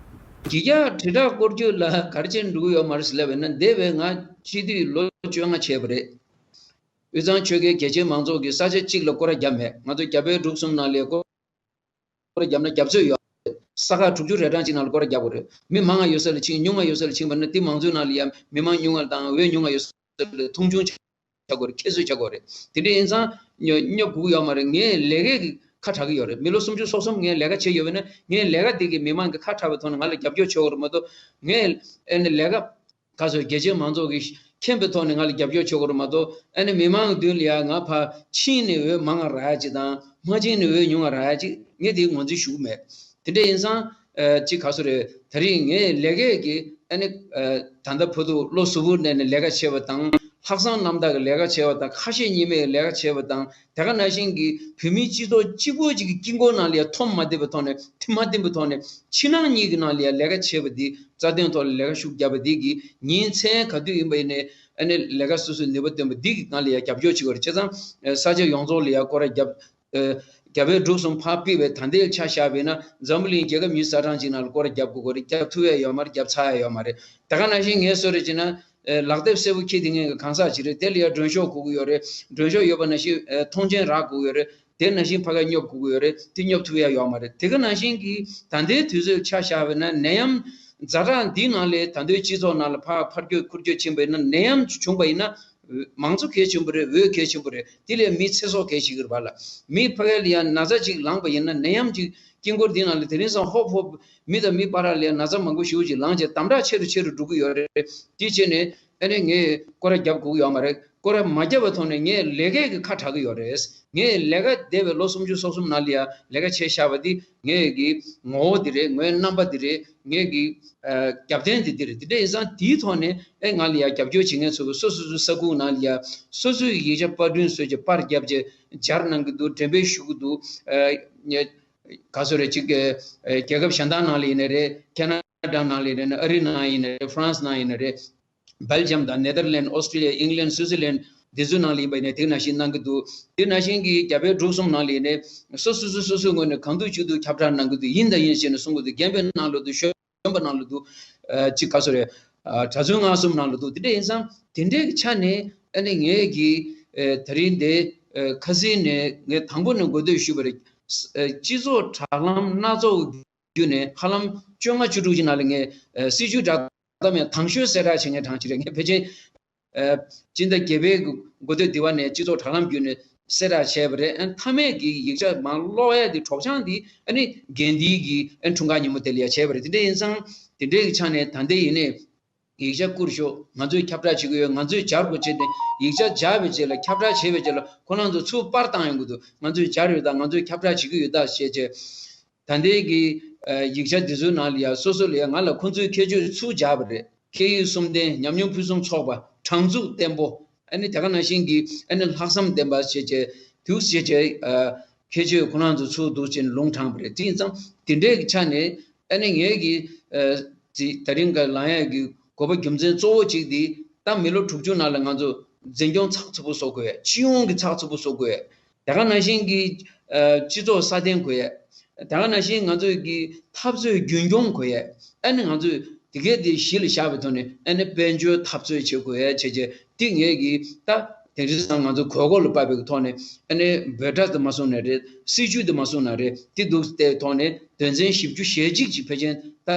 དེ་རྒྱ་དྲིལ་བསྒྲགས་སྐོར་སྐྱོད་ལ་ག་རེ་བྱས་ནས་འགྲོ་གི་ཡོད་མ་རེད་ཟེར་ལབ་པ་ཡིན་ན། འདས་པའི་ང་སྤྱི་འཐུས་ལོ་བཅོ་ལྔ་བྱས་པ་རེད། དབུས་གཙང་ཆོལ་ཁའི་རྒྱ་ཆེའི་མང་ཚོགས་ཀྱིས་ས་ཆ་གཅིག་ལ་སྐོར་ར་བརྒྱབ་མེད། ང་ཚོ་རྒྱ་བལ་འབྲུག་གསུམ་ནང་ལ་སྐོར་སྐོར་ར་བརྒྱབ་ན་རྒྱབ་ཚོད་ཡོད། ས་ཁག་དྲུག་ཅུ་རེ་གྲངས་ཅིག་ནང་ལ་སྐོར་ར་རྒྱབ་དགོས་རེད། མི་མང་ང་ཡོད་ས་ལ་ཕྱིན། ཉུང་ང་ཡོད་ས་ལ་ཕྱིན་པ་ན་དེ་མང་ཚོགས་ནང་ལ་ཡང་མི་མང་ཉུང་ང་དང་འོས་ཉུང་ང་ཡོད་ས་ལ་མཐོང་ཆུང་བྱ་དགོས་རེད། ཁྱད་གསོད་བྱ་དགོས་རེད། དེ་འདྲ་ཡིན་ཙང་སྙོབ་སྙོབ་དགོས་ཀྱི་ཡོད་མ་རེད། ངས་ལས་ཀའི་ཁ་གྲག་གི་ཡོད་རེད། མི་ལོ་སུམ་ཅུ་སོ་གསུམ་ངས་ལས་ཀ་བྱས་ཡོད་པ་ན་ངས་ལས་ཀ་དེ་གི་མི་མང་གི་ཁ་གྲག་པའི་ཐོག་ནས་ང་ལ་རྒྱབ་སྐྱོར་བྱེད་དགོས་རེད་མ་གཏོགས། ངས་ཨ་ནི་ལས་ཀ་ག་ཚོད་རྒྱ་ཆེའི་མང་ཚོགས་ཀྱིས་མཁྱེན་པའི་ཐོག་ནས་ང་ལ་རྒྱབ་སྐྱོར་བྱེད་དགོས་རེད་མ་གཏོགས། ཨ་ནི་མི་མང་གི་མདུན་ལ་ཡ་ང་ཕར་ཕྱིན་ནས་འོས་མང་ང་རག་ཡ་ཅིག་དང་མ་ཕྱིན་ནས་འོས་ཉུང་ང་རག་ཡ་ཅིག་ངས་དེའི་ངོས་འཛིན་ཞུ་གི་མེད། དེ་འདྲ་ཡིན་ཙང་ཨ་ཅིག་ག་ཚོད་རེད། ད་རིང་ངས་ལས་ཀའི་གི་ཨ་ནི་ཨ་ད་ལྟ་བར་དུ་བློ་གཟུ་བོར་གནས་ནས་ལས་ཀ་བྱས་པ་དང་། ལྷག་བསམ་རྣམ་དག་གི་ལས་ཀ་བྱས་པ་དང་། ཁ་ཞེ་གཉིས་མེད་ལས་ཀ་བྱས་པ་དང་། དེ་ག་ནང་བཞིན་གྱི་བོད་མིའི་སྤྱི་ཚོགས་གཅིག་པོ་གཅིག་གི་དཀྱིལ་འཁོར་ནང་ལ་ཡང་འཐོམ་མ་བསྡད་པའི་ཐོག་ནས། འཐིམ་མ་བསྟིམ་པའི་ཐོག་ནས། ཕྱི་ནང་གཉིས་ཀྱི་ནང་ལ་ཡང་ལས་ཀ་བྱས་པ་འདི། རྩ་དོན་ཐོག་ལ་ལས་ཀ་ཤུགས་བརྒྱབ་པ་འདི་གིས་ཉིན་མཚན་ག་དུས་ཡིན་པ་ཡིན་ནའི་ཨ་ནི་ལས་ཀ་སོ་སོའི་ནུས་པ་བཏོན་པ་འདི་གི་ནང་ལ་ཡང་རྒྱབ་སྐྱོར་བྱེད་དགོས་རེད། བྱས་ཙང་ས་ཆ་ཡོངས་རྫོགས་ལ་ཡང་སྐོར་ར་བརྒྱབ། ཨ་རྒྱ་བལ་འབྲུག་གསུམ་ཕར་ཕུད་པའི་ད་ལྟའི་ཆ་བཞག་པ་ཡིན་ན་འཛམ་བུ་གླིང་རྒྱལ་ཁབ་ཉི་ཤུ་རྩ་གྲངས་ཅིག་ནང་ལ་སྐོར་ར་རྒྱབ་དགོས་ཀྱི་རེད། རྒྱབ་ཐུབ་ཡ་ཡོད་མ་རེད། རྒྱབ་ཚར་ཡ་ཡོད་མ་རེད། ད་ག་ནང་བཞིན་ངས་གསོལ་རས་བྱས་ན། ཨེ་ལག་དེབ་སེར་པོ་འཁྱེར་བསྡད་མཁན་གྱི་གང་ཟག་ཅིག་རེད། དེ་ལ་ཡང་མགྲོན་ཤོག་དགོས་ཀྱི་ཡོད་རེད། མགྲོན་ཤོག་ཡོད་པ་ནང་བཞིན་ཨེ་མཐོང་མཆན་རག་དགོས་ཀྱི་ཡོད་རེད། དེ་ནང་བཞིན་ཕ་གིར་སྙོབ་དགོས་ཀྱི་ཡོད་རེད། དེ་སྙོབ་ཐུབ་ཡ་ཡོད་མ་རེད། དེ་ག་ནང་བཞིན་གྱི་ད་ལྟའི་དུས་ཚོད་ཆ་བཞག་པ་ཡིན་ན། ནད་ཡམས་ཛ་དྲག་འདིའི་ནང་ལས་ད་ལྟའི་སྤྱི་ཚོགས་ནང་ལ་ཕར་ཕར་སྐྱོད་ཁུར་སྐྱོད་ཕྱིན་པ་ཡིན་ན། ནད་ཡམས་བྱུང་པ་ཡིན་ན་མང་གཙོ་གལ་ཆེན་པོ་རེད། འོས་གལ་ཆེན་པོ་རེད། དེ་ལས་མིའི་ཚེ་སྲོག་གལ་ཆེ་གི་རེད་པ་ལ། མི་ཕ་གི་ལ་ཡང་ན་ཚ་ཅིག་ལངས་པ་ཡིན་ན། ནད་ཡམས་ཀྱི་དཀྱིལ་འཁོར་འདི་ནང་ལ་དེ་རིང་སང་ཧོབ་ཧོབ་མི་དང་མི་བར་ལ་ཡང་ན་ཚ་མང་པོ་ཞེ་པོ་ཅིག་ལངས་བྱས་དམ་དྲག་ཆེ་རུ་ཆེ་རུ་འགྲོ་གི་ཡོད་རེད། དེ་བྱས་ནས་ ཨ་ནི་ངས་སྐོར་ར་རྒྱབ་དགོས་ཀྱི་ཡོད་མ་རེད། སྐོར་ར་མ་བརྒྱབ་པའི་ཐོག་ནས་ངས་ལས་ཀའི་གི་ཁ་གྲག་གི་ཡོད་རེད། ངས་ལས་ཀ་འདས་པའི་ལོ་སུམ་ཅུ་སོ་གསུམ་ནང་ལ་ཡ་ལས་ཀ་བྱས་བཞག་པ་འདི་ངས་གི་ངོ་བོ་འདི་རེད། ངའི་རྣམ་པ་འདི་རེད། ངས་གི་ཨ་རྒྱབ་རྟེན་འདི་འདི་རེད། འདི་འདྲ་ཡིན་ཙང་དེའི་ཐོག་ནས་ཨེ་ང་ལ་ཡ་རྒྱབ་སྐྱོར་བྱེད་མཁན་ཚོ་གི་སོ་སོ་སོའི་ས་ཁུག་ནང་ལ་ཡ་སོ་སོའི་ཡིག་ཆ་པར་སྐྲུན་བཟོས་བྱས་པར་བརྒྱབ་བྱས་སྦྱར་གནང་གི་འདུག་འགྲེམས་སྤེལ་ཞུ་གི་འདུག་ཨ་ག་ཚོད་རེད། གཅིག་གི་ཨ་རྒྱལ་ཁབ་གཞན་དག་ནང་ལ་ཡིན་ནའི་རེད། ཁེ་ན་ཌ་ནང་ལ་ཡིན་ནའི་རེད། ཨ་རི་ནང་ཡིན་ནའི་རེད། ཧྥ་རན་སི་ནང་ཡིན་ནའི་རེད། སྦེལ་ཇམ་དང་ནེ་དར་ལེན། ཨོ་སི་ཀྲི་ལི་ཡ། ཨིང་ལན། སུའི་ཙི་ལན། འདི་ཚོའི་ནང་ལ་ཡིན་པ་ཡིན་ནའི་དེ་ནང་བཞིན་གནང་གི་འདུག་དེ་ནང་བཞིན་གྱི་རྒྱ་བལ་འབྲུག་གསུམ་ནང་ལ་ཡིན་ནའི་སོ་སོ་སོ་སོ་སོའི་ངོས་ནས་གང་ཐུབ་ཅི་ཐུབ་ཁྱབ་བསྒྲགས་གནང་གི་འདུག་ཡིན་དང་ཡིན་ཞེས་ནས་གསུང་གི་འདུག་རྒན་པའི་ནང་ལ་འདུག་གཞོན་པ་ནང་ལ་འདུག་ཨ་གཅིག་ག་ཚོད་རེད། ཨ་གྲྭ་བཙུན་སྔགས་གསུམ་ནང་ལ་འདུག་དེ་འདྲ་ཡིན་ཙང་དེ་འདྲའི་ཆ་ནས་ཨ་ནི་ངས་ཀྱི་ཨ་ད་རིང་འདི་ཨ་ཁ་སང་ནས་ངས་དང་པོ་ནས་འགོ་སྟོད་ཞུས་པ་རེད། ཨ་སྤྱི་ཚོགས་དྲ་ལམ་སྣ་ཚོགས་བརྒྱུད་ནས་ཧ་ལམ་བཅོ་ལྔ་བཅུ་དྲུག་ཅིག་ནང་ལ་ངས་ཨ་སྲིད་བྱུས་བསྒྲགས་གཏམ་ཡང་དང་ཤོས་གསལ་བསྒྲགས་བྱེད་མཁན་གྲས་ཅིག་རེད། ངས་ཕལ་ཆེར་ཨ་སྤྱི་ཟླ་བརྒྱད་པའི་འགོ་སྟོད་དེ་བ་ནས་སྤྱི་ཚོགས་དྲ་ལམ་བརྒྱུད་ནས་གསལ་བསྒྲགས་བྱས་པ་རེད། ཨ་མཐའ་མའི་གི་ཡིག་ཆ་མར་ཀློག་ཡ་དེ་གྲོགས་བྱང་དེ་ཨ་ནི་འགན་འདིའི་གི་ཨ་འཁྲུངས་སྐར་ཉིན་མོ་དེ་ལ་ཡ་བྱས་པ་རེད། དེ་འདྲ་ཡིན་ཙང་དེ་འདྲའི་གི་ཆ་ནས་ད་ལྟ་ཡིན་ནའི་ཡིག་ཆ་བསྐུར་ཤོག་ང་ཚོས་ཁྱབ་བསྒྲགས་བྱེད་ཀྱི་ཡོད། ང་ཚོས་སྦྱར་དགོས་བྱས་ཏེ་ཡིག་ཆ་སྦྱར་བའི་རྗེས་ལ་ཁྱབ་བསྒྲགས་བྱེད་པའི་རྗེས་ལ་ཁོ་རང་ཚོ་ཚུར་པར་བཏང་ཡོང་གི་འདུག་ང་ཚོས་སྦྱར་ཡོད་ད། ང་ཚོས་ཁྱབ་བསྒྲགས་བྱེད་ཀྱི་ཡོད་ད་ཞེས་བྱས། ད་ལྟའི་གི་ཨ་ཡིག་ཆ་འདི་ཚོའི་ནང་ལ་ཡ་སོ་སོ་ལ་ཡ་ང་ལ་ཁོང་ཚོའི་ཁྱད་ཆོས་ཚུར་སྦྱར་བ་རེད། སྐད་ཡིག་གསུམ་ལྡན། ཉམས་མྱོང་ཕུན་སུམ་ཚོགས་པ། དྲང་ཚུགས་བརྟན་པོ། ཨ་ནི་དེ་ག་ནང་བཞིན་གྱི་ཨ་ནི་ལྷག་བསམ་ལྡན་པ་ཞེས་བྱས་འདུག་ཞེས་བྱས་ཨ་ཁྱད་ཆོས་ཁོ་རང་ཚོ་ཚུར་འདུག་ཅེས་ལུང་དྲངས་པ་རེད། དེ་ཡིན་ཙང་དེ་འདྲའི་གི་ཆ་ནས་ཨ་ནི་ངས་ཀྱི་ཨ་ཅི་ད་རིང་ག་ལངས་ཡས་ཀྱི་དགོས་པ་རྒྱུ་མཚན་གཙོ་བོ་གཅིག་དེ་ད་མི་ལོ་དྲུག་ཅུ་ནང་ལ་ང་ཚོ་འཛིན་སྐྱོང་ཚགས་ཚུད་པོ་བཟོ་དགོས། སྤྱི་ཡོངས་ཀྱི་ཚགས་ཚུད་པོ་བཟོ་དགོས། དེ་ག་ནང་བཞིན་གྱི་ཨ་སྤྱི་ཚོགས་སྲ་བརྟན་དགོས་ཡས། དེ་ག་ནང་བཞིན་ང་ཚོས་ཀྱི་འཐབ་རྩོད་རྒྱུན་འཁྱོངས་དགོས་ཡས། ཨ་ནི་ང་ཚོས་དེ་གས་དེ་གཞི་ལ་བཞག་པའི་ཐོག་ནས་ཨ་ནི་དཔལ་འབྱོར་འཐབ་རྩོད་བྱེད་དགོས་ཡས་བྱས་བྱས་དེ་ངས་ཀྱི་ད་དེང་སང་ང་ཚོ་གོ་སྐོར་ལ་དཔག་པའི་ཐོག་ནས་ཨ་ནི་འབོད་སྒྲ་དེ་མ་གསུངས་ན་རེད། སྲིད་ཇུས་དེ་མ་གསུངས་ན་རེད། དེ་འདུག་སྟེ་ཐོག་ནས་དོན་ཚན་བཞི་བཅུ་ཞེ་གཅིག་ཅིག་ཕལ་ཆེར་ད་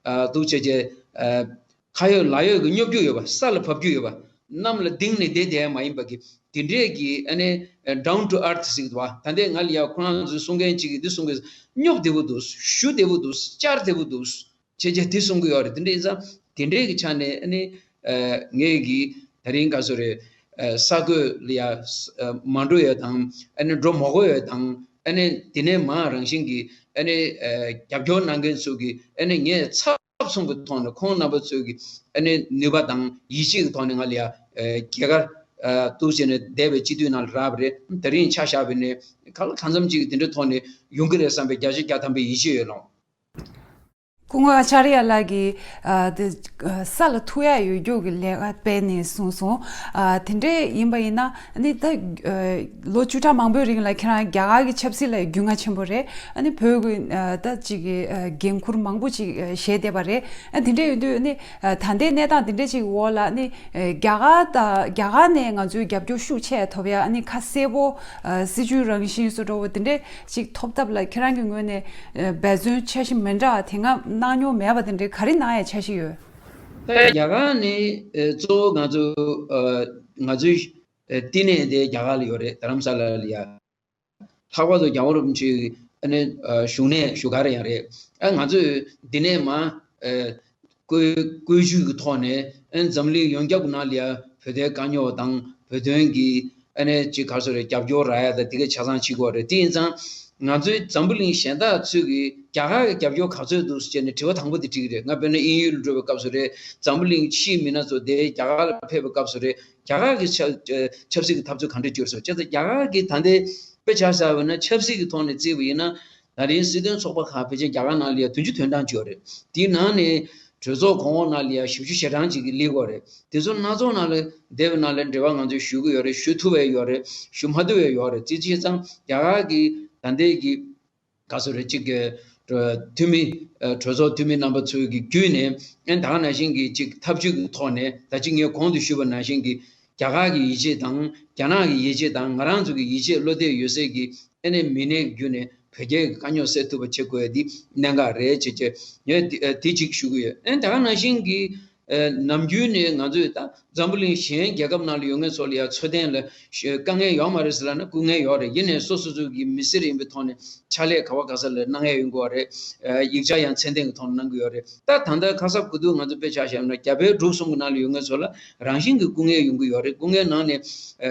ཨ་འདུག་བྱས་བྱས་ཨ། ཁ་ཡོད་ལག་ཡོད་ཀྱི་སྙོབ་རྒྱུ་ཡོད་པ། ས་ལ་བབས་རྒྱུ་ཡོད་པ། གནམ་ལ་ལྡིང་ནས་བསྡད་བསྡད་ཡ་མ་ཡིན་པ་གི་དེ་འདྲས་ཀྱི་ཨ་ནི་down to earth ཟེར་གྱི་འདུག་བ། ད་ལྟའི་ང་ལ་ཡ་ཁོ་རང་ཚོས་གསུང་མཁན་གཅིག་གིས་འདི་གསུང་གི། སྙོབ་བདེ་པོ་འདུག་ཞུ་བདེ་པོ་འདུག་བཅར་བདེ་པོ་འདུག་བྱས་རྗེས་དེ་གསུང་གི་ཡོད་རེད། དེ་འདྲས་ཡིན་ཙང་དེ་འདྲས་ཀྱི་ཆ་ནས་ཨ་ནི་ངས་ཀྱི་ད་རིང་ག་ཚོད་རེད། ས་བགོས་ལ་ཡ་མ་འགྲོ་ཡ་དང་ཨ་ནི་འགྲོ་མ་དགོས་ཡ་དང་ཨ་ནི་དེ་ནས་མ་རང་བཞིན་གྱི་ཨ་ནི་རྒྱབ་སྐྱོར་གནང་མཁན་ཚོ་གི་ཨ་ནི་ངས་ཚབ། ཚབ་མཚུངས་ཀྱི་ཐོག་ནས་ཁོང་རྣམ་པ་ཚོས་ཀྱི་ཨ་ནི་ནུས་པ་དང་ཡིད་ཆེས་ཀྱི་ཐོག་ནས་ང་ལ་ཡ་ཨ་རྒྱལ་ཁ་ཨ་ཐུགས་བཞེས་ནས་འདས་པའི་སྤྱི་འཐུས་ནང་ལ་རག་པ་རེད། དེ་རིང་ཆ་བཞག་པ་ཡིན་ན་གང་ལ་གང་འཚམ་ཅིག་དེ་འདྲའི་ཐོག་ནས་ཡོང་གི་རེད་བསམ་པའི་བརྒྱ་ཆ་བརྒྱ་ཐམ་པའི་ཡིད་ཆེས་ཡོད་ལགས། སྐུ་ངོ་ཨ་ཅཱརྱ་ལགས་ཀྱིས་ཨ་དེ་ཨ་ས་ལ་ཐུག་ཡ་ཡོད་རྒྱུ་གི་ལས་ཀ་སྤེལ་ནས་གསུངས་སོང་། ཨ་དེ་འདྲས་ཡིན་པ་ཡིན་ན་ཨ་ནི་ད་ཨ་ལོ་བཅུ་ཕྲག་མང་པོའི་རིང་ལ་ཁྱེད་རང་རྒྱ་གར་གྱི་ཆབ་སྲིད་ལ་རྒྱུས་མངའ་ཆེན་པོ་རེད། ཨ་ནི་བོད་ཀྱི་ཨ་ད་ཅིག་གི་ཨ་འགན་ཁུར་མང་པོ་ཅིག་ཨ་བཞེས་བསྡད་པ་རེད། ཨ་དེ་འདྲས་ཡོད་དུས་ཨ་ནི་ཨ་ད་ལྟའི་གནས་སྟངས་དེ་འདྲས་ཅིག་འོག་ལ་ཨ་ནི་ཨ་རྒྱ་གར་དང་རྒྱ་གར་ནས་ང་ཚོའི་རྒྱབ་སྐྱོར་ཤུགས་ཆེ་ཐོབ་ཡ་ཨ་ནི་ཁ་གསལ་པོ་ཨ་སྲིད་ཇུས་རང་བཞིན་བཟོ་འདྲ་བོ་དེ་འདྲས་ཅིག་ཐོབ་ཐབས་ལ་ཁྱེད་རང་གི་ངོས་ནས་ཨ་འབད་བརྩོན་འཆར་གཞི་མི་འདྲ་བ་དེ་སྔ་གནང་མྱོང་མེད་པ་དེ་འདྲས་ག་རེ་གནང་ཡ་འཆར་གཞི་ཡོད། ད་རྒྱ་གར་ནི་ཨ་གཙོ་བོ་ང་ཚོ་ཨ་ང་ཚོའི་ཨ་བསྟི་གནས་དེ་རྒྱ་གར་ལ་ཡོད་རེད། རྡ་རམ་ས་ལ་ལ་ཡ། ལྷག་པར་དུ་རྒྱལ་བ་རིན་པོ་ཆེའི་ཨ་ནི་ཨ་བཞུགས་གནས་བཞུགས་སྒར་ཡང་རེད། ཨ་ང་ཚོས་འདི་ནས་མ་ཨ་བཀོད་བཀོད་ཇུས་ཀྱི་ཐོག་ནས་ཨ་ནི་འཛམ་གླིང་ཡོངས་ཁྱབ་ཀྱི་ནང་ལ་ཡ་བོད་དོན་དཀའ་རྙོག་དང་བོད་དོན་གྱི་ཨ་ནི་ཅིག་ག་རེ་ཟེར་རེད། རྒྱབ་སྐྱོར་རག་ཡ་དང་དེ་གའི་ཆ་ཚང་བྱེད་དགོས་རེད། དེ་ཡིན་ཙང་ང་ཚོའི་འཛམ་བུ་གླིང་གཞན་དག་ཚོས་ཀྱིས་རྒྱ་གར་གྱི་རྒྱབ་སྐྱོར་ག་ཚོད་འདུག་ཟེར་ནས་དྲི་བ་དང་པོ་དེ་དྲིས་ཀྱི་རེད། ང་དཔེར་ན་དབྱིན་ཡུལ་ལ་འགྲོ་བའི་སྐབས་སུ་རེད། འཛམ་བུ་གླིང་ཕྱིའི་མི་སྣ་ཚོ་དེ་རྒྱ་གར་ལ་ཕེབས་པའི་སྐབས་སུ་རེད། རྒྱ་གར་གྱི་ཆབ་ཆབ་སྲིད་ཀྱི་འཐབ་རྩོད་ག་འདྲ་བྱུང་སོང་། བྱས་ཙང་རྒྱ་གར་གྱི་ད་ལྟའི་དཔེ་ཆ་བཞག་པ་ན་ཆབ་སྲིད་ཀྱི་ཐོག་ནས་བརྩིས་པ་ཡིན་ན་ད་རིང་སྲིད་དོན་ཚོགས་པ་ཁག་ཕལ་ཆེར་རྒྱ་གར་ནང་ལ་ཡ་བདུན་ཅུ་དོན་གྲངས་ཅིག་ཡོད་རེད། དེའི་ནང་ནས་གྲོས་ཚོགས་གོང་འོག་ནང་ལ་ཡ་བཞི་བཅུ་ཞེ་གྲངས་ཅིག་གི་སླེབས་ཡོད་རེད། དེ་ཚོ་སྣ་ཚོགས་ནང་ལ་འདས་པའི་ནང་ལ་འབྲེལ་བ་ང་ཚོས་ཞུ་གི་ཡོད་རེད། ཞུ་ཐུབ་པ་ཡོད་རེད། ཞུ་མ་ཐུབ་པ་ཡོད་རེད། དེ་བྱས་ཙང་རྒྱ་གར་གྱི་ད་ལྟའི་གི་ག་ཚོད་རེད། གཅིག་གི་འཐུས་མི་ཨ་གྲོས་ཚོགས་འཐུས་མི་རྣམ་པ་ཚོའི་གི་བརྒྱུད་ནས་ཨ་ད་ག་ནང་བཞིན་གྱི་གཅིག་ཐབས་ཇུས་ཀྱི་ཐོག་ནས་ད་ཅི་ངས་གོང་དུ་ཞུས་པ་ནང་བཞིན་གྱི་རྒྱ་གར་གྱི་ཡིད་ཆེས་དང་རྒྱ་ནག་གི་ཡིད་ཆེས་དང་ང་རང་ཚོ་གི་ཡིད་ཆེས་བློ་གཏད་ཡོད་སའི་གི་ཨ་ནི་མི་སྣའི་བརྒྱུད་ནས་བོད་རྒྱའི་གི་དཀའ་རྙོག་སེལ་ཐུབ་པ་བྱེད་དགོས་ཡ་འདི་གནད་འགག་རེད་ཅེས་བྱས་ངས་འདི་ཨ་འདི་གཅིག་ཞུ་གི་ཡོད། ཨ་ད་ག་ནང་བཞིན་གྱི་ ཨ་ནམ་རྒྱུན་ནས་ང་ཚོས་ད་འཛམ་བུ་གླིང་གཞན་རྒྱལ་ཁབ་ནང་ལ་ཡོད་མཁན་ཚོ་ལ་ཡང་འཚོ་རྟེན་ལ་ཤ་དཀའ་ངལ་ཡོད་མ་རེད་ཟེར་ལབ་ན་སྐུ་ངལ་ཡོད་རེད། ཡིན་ནའི་སོ་སོ་སོ་གི་མི་སེར་ཡིན་པའི་ཐོག་ནས་ཕྱག་ལས་ག་བ་ག་ས་ལ་གནང་ཡ་ཡོང་གི་ཡོད་རེད། ཨ་ཡིག་ཆ་ཡང་ཚད་ལྡན་གྱི་ཐོག་ནས་གནང་གི་ཡོད་རེད། ད་ད་ལྟ་ཁ་གསབ་དགོས་དུས་ང་ཚོ་དཔེ་ཆ་བཞག་ན་རྒྱ་བལ་འབྲུག་གསུམ་གྱི་ནང་ལ་ཡོད་མཁན་ཚོ་ལ་རང་བཞིན་གྱི་སྐུ་ངལ་ཡོང་གི་ཡོད་རེད། སྐུ་ངལ་ནང་ནས་ཨ་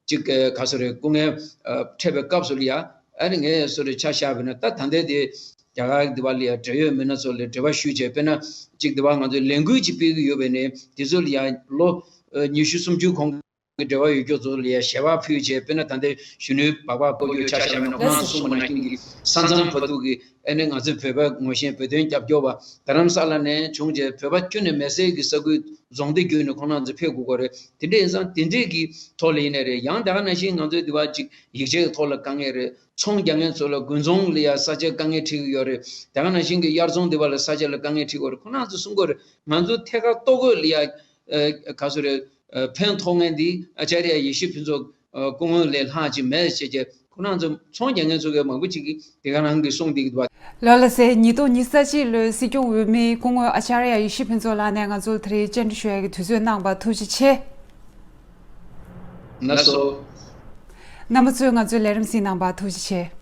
གཅིག་ག་ས་རེད། སྐུ་ངལ་ཨ་འཕྲད་པའི་སྐབས་སུ་ལ་ཡ་ཨ་ནི་ངས་སོ་རེ་ཆ་བཞག་པ་ཡིན་ན་ད་ད་ལྟའི་དེ་རྒྱ་གར་འདི་བ་ལ་ཡ་འབྲེལ་ཡོད་མི་སྣ་ཚོ་ལ་འབྲེལ་བ་ཞུས་བྱས། དཔེར་ན་གཅིག་འདི་བ་ང་ཚོས་ལས་འགུལ་ཅིག་སྤེལ་གྱི་ཡོད་པས་ནས་དེ་ཚོ་ལ་ཡ་ལོ་ཨ་ཉི་ཤུ་སུམ་ཅུ་གོང་གི་འབྲེལ་བ་ཡོད་ཀྱོག་ཚོ་ལ་ཡ་ཞལ་པར་ཕུལ་བྱས། དཔེར་ན་ད་ལྟའི་གཞོན་ནུའི་སྦག་སྦག་སྤོ་རྒྱུ་ཆ་བཞག་པ་ཡིན་ན་ཁོང་ཚོ་གསུངས་པ་ནང་བཞིན་གྱི་ས་མཚམས་བར་དུ་གི་ཨ་ནི་ང་ཚོའི་བོད་པ་ངོ་ཤེས་བོད་དོན་རྒྱབ་སྐྱོར་བ་རྡ་རམ་ས་ལ་ནས་བྱུང་རྗེས་བོད་པ་ཁྱོན་ནས་མེད་སའི་གི་ས་ཁུལ་རྫོང་སྡེ་བརྒྱུད་ནས་ཁོང་རྣམ་ཚོ་ཕེབས་དགོས་ཀྱི་རེད། དེ་འདྲ་ཡིན་ཙང་དེ་འདྲས་ཀྱི་ཐོག་ལ་ཡིན་ནའི་རེད། ཡང་དེ་ག་ནང་བཞིན་ང་ཚོའི་འདི་བ་ཅིག་ཡིག་ཆའི་ཐོག་ལ་དཀའ་ངལ་རེད། ཚོང་རྒྱག་མཁན་ཚོ་ལ་དགུན་ཚོང་ལ་ཡ་ས་ཆ་དཀའ་ངལ་འཕྲད་ཀྱི་ཡོད་རེད། དེ་ག་ནང་བཞིན་གྱི་དབྱར་ཚོང་འདི་བ་ལ་ས་ཆ་ལ་དཀའ་ངལ་འཕྲད་ཀྱི་ཡོད་རེད། ཁོང་རྣམ་ཚོ་གསུང་གི་ཡོད་རེད། ང་ཚོ་ཐད་ཀར་ལྟོ་གོས་ལ་ཡ་ཨ་ག་ཚོད་རེད། ཨ་ཕན་ཐོགས་མཁན་འདི་ཨ་ཙརྱ་ཡེ་ཤེས་ཕུན་ཚོགས་ཨ་སྐུ་ངོ་ལས་ལྷག་ཅིག་མེད་ཅེས་བྱས། ཁོ་རང་ཚོ་ཚོང་རྒྱག་མཁན་ཚོ་གས་མང་པོ་ཅིག་གིས་དེ་ག་རང་གིས་གསུངས་བསྡད་ཀྱི་འདུག་བ། ལགས་ལགས་སེ། ཉིས་སྟོང་ཉི་ཤུ་རྩ་གཅིག་ལོའི་སྲིད་སྐྱོང་འོས་མི་སྐུ་ངོ་ཨ་ཙརྱ་ཡེ་ཤེས་ཕུན་ཚོགས་ལགས་ནས་ང་ཚོར་དེ་རིང་བཅར་འདྲི་ཞུ་ཡག་གི་དུས་ཚོད་གནང་བར་ཐུགས་རྗེ་ཆེ། ལགས་སོ། རྣམ་པ་ཚོས་ང་ཚོའི་ལས་རིམ་གཟིགས་གནང་བར་ཐུགས་རྗེ་ཆེ།